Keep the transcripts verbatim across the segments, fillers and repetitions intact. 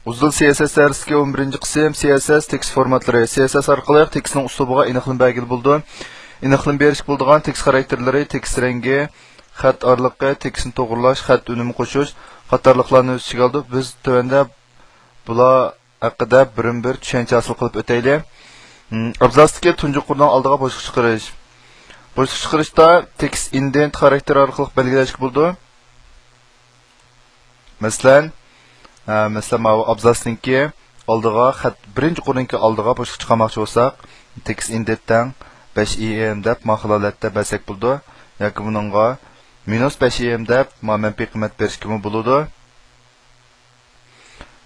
ئۇزۇن سى ئېس ئېس دەرسلىكى ئون بىرىنچى قىسىم، سى ئېس ئېس تېكىست فورماتلىرى. سى ئېس ئېس ئارقىلىق تېكىستنىڭ ئۇسلۇبىغا ئېنىقلىما بەرگىلى بولىدۇ. ئېنىقلىما بېرىشكە بولىدىغان تېكىست خاراكتېرلىرى، تېكىست رەڭگى، خەت ئارىلىقى، تېكىستنى توغرىلاش، خەت ئۈنۈمى قوشۇش قاتارلىقلارنى ئۆز ئىچىگە ئالىدۇ. بىز تۆۋەندە بۇلار ھەققىدە بىرمۇ بىر چۈشەنچە ھاسىل قىلىپ ئۆتەيلى. م، ئابزاسدىكى تۇنجى قۇرنىڭ ئالدىغا بوشلۇق چىقىرىش. بوشلۇق چىقىرىشتا تېكىست ئىندېنت خاراكتېرى ئارقىلىق بەلگىلەشكە بولىدۇ. مەسىلەن، ئە، مەسىلەن، ماۋۇ ئابزاسنىڭكى ئالدىغا خەت، بىرىنچى قۇرنىڭكى ئالدىغا بوشلۇق چىقارماقچى بولساق، تېكىست ئىندېنت تەڭ بەش ئى ئېم دەپ ماخىل ھالەتتە بەرسەك بولىدۇ. ياكى بۇنىڭغا مىنۇس بەش ئى ئېم دەپ ما مەنپىي قىممەت بېرىشكىمۇ بولىدۇ.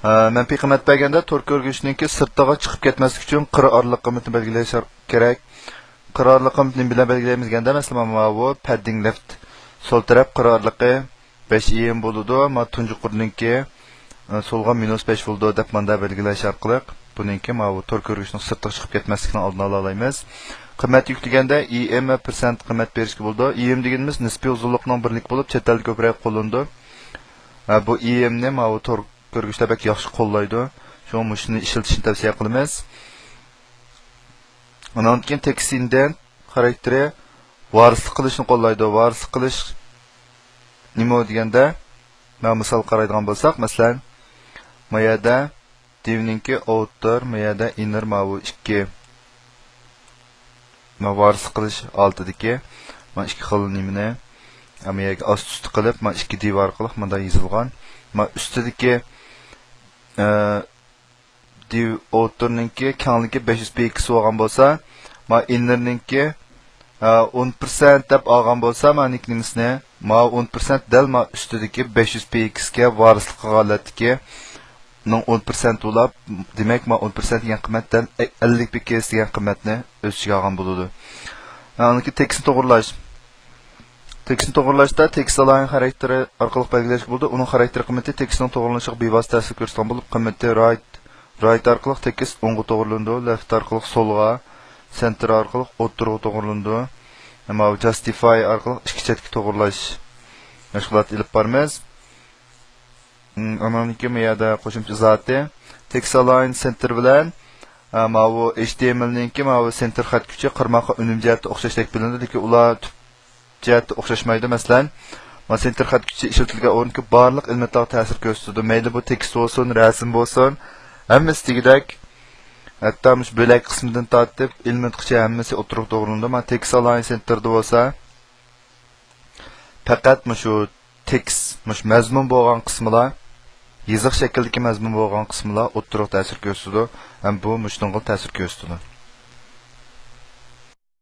ئە، مەنپىي قىممەت بەرگەندە تور كۆرگۈچنىڭكى سىرتىغا چىقىپ كەتمەسلىك ئۈچۈن قىر ئارىلىق قىممىتىنى بەلگىلەش كېرەك. قىر ئارىلىق قىممىتىنى نېمە بىلەن بەلگىلەيمىز دېگەندە، مەسىلەن، ماۋۇ پەددىڭ لېفت سول تەرەپ قىر ئارىلىقى بەش ئى ئېم بولىدۇ. ما تۇنجى قۇرنىڭكى، ئە، سولغا مىنۇس بەش بولىدۇ دەپ ماندا بەلگىلەش ئارقىلىق بۇنىڭكى ماۋۇ تور كۆرگۈچنىڭ سىرتىغا چىقىپ كەتمەسلىكىنىڭ ئالدىنى ئالالايمىز. قىممەت يۈكلىگەندە ئى ئېم ۋە پىرسەنت قىممەت بېرىشكە بولىدۇ. ئى ئېم دېگىنىمىز نىسپىي ئۇزۇنلۇقنىڭ بىرلىكى بولۇپ، چەت ئەلدە كۆپرەك قوللىنىدۇ. ھە، بۇ ئى ئېمنى ماۋۇ تور كۆرگۈچلەر بەك ياخشى قوللايدۇ. شۇڭا مۇشۇنى ئىشلىتىشنى تەۋسىيە قىلىمىز. ئۇنىڭدىن كېيىن تېكىست ئىندېنت خاراكتېرى ۋارىسلىق قىلىشنى قوللايدۇ. ۋارىسلىق قىلىش نېمە دېگەندە، مانا مىسال قارايدىغان بولساق، مەسىلەن، ما يەردە دىۋنىڭكى ئاۋتور، ما يەردە ئىننېر، ماۋۇ ئىككى. ما ۋارىسلىق قىلىش ھالىتىدىكى ما ئىككى خىل نېمىنى، ما يەرگە ئاست ئۈستى قىلىپ، ما ئىككى دىۋ ئارقىلىق مۇنداق يېزىلغان. ما ئۈستىدىكى، ئە، دىۋ ئاۋتورنىڭكى كەڭلىكى بەش يۈز پىكسېل بولغان بولسا، ما ئىننېرنىڭكى، ئە، ئون پىرسەنت دەپ ئالغان بولسا، ما نىكنېمسنى، ما ئون پىرسەنت دەل ما ئۈستىدىكى بەش يۈز پىكسېلگە ۋارىسلىق قىلغان ھالەتتىكى نىڭ ئون پىرسەنت بولاپ، دېمەك، ما ئون پىرسەنت دېگەن قىممەت دەل ئەللىك پىكسېل دېگەن قىممەتنى ئۆز ئىچىگە ئالغان بولىدۇ. ئاندىن كېيىن تېكىستنى توغرىلاش. تېكىستنى توغرىلاشتا تېكىست ئالاين خاراكتېرى ئارقىلىق بەلگىلەشكە بولىدۇ. ئۇنىڭ خاراكتېرى قىممىتى تېكىستنىڭ توغرىلىنىشىغا بىۋاسىتە تەسىر كۆرسىتىدىغان بولۇپ، قىممىتى رايت، رايت ئارقىلىق تېكىست ئوڭغا توغرىلىنىدۇ، لېفت ئارقىلىق سولغا، سېنتىر ئارقىلىق ئوتتۇرىغا توغرىلىنىدۇ. ماۋۇ جاستىفاي ئارقىلىق ئىككى چەتكە توغرىلاش مەشغۇلاتى ئېلىپ بارىمىز. ئۇنىڭدىن كېيىن بۇ يەردە قوشۇمچە ئىزاھاتى. تېكىست ئالاين سېنتىر بىلەن، ئە، ماۋۇ ئېچ تى ئېم ئېل نىڭكى ماۋۇ سېنتىر خەتكۈچى قىرماققا ئۈنۈم جەھەتتە ئوخشاشتەك بىلىنىدۇ، لېكىن ئۇلار تۈپ جەھەتتە ئوخشاشمايدۇ. مەسىلەن، ما سېنتىر خەتكۈچى ئىشلىتىلگەن ئورۇندىكى بارلىق ئېلېمېنتلارغا تەسىر كۆرسىتىدۇ. مەيلى بۇ تېكىست بولسۇن، رەسىم بولسۇن، ھەممىسى دېگۈدەك. ھەتتا مۇشۇ بۆلەك قىسمىدىن تارتىپ ئېلېمېنتقىچە ھەممىسى ئوتتۇرىغا توغرىلىنىدۇ. ما تېكىست ئالاين سېنتىردا بولسا، پەقەت مۇشۇ تېكىست، مۇشۇ مەزمۇن بولغان قىسمىلا، يېزىق شەكلىدىكى مەزمۇن بولغان قىسمىلا ئوتتۇرىغا تەسىر كۆرسىتىدۇ ھەم بۇ مۇشۇنىڭغا تەسىر كۆرسىتىدۇ.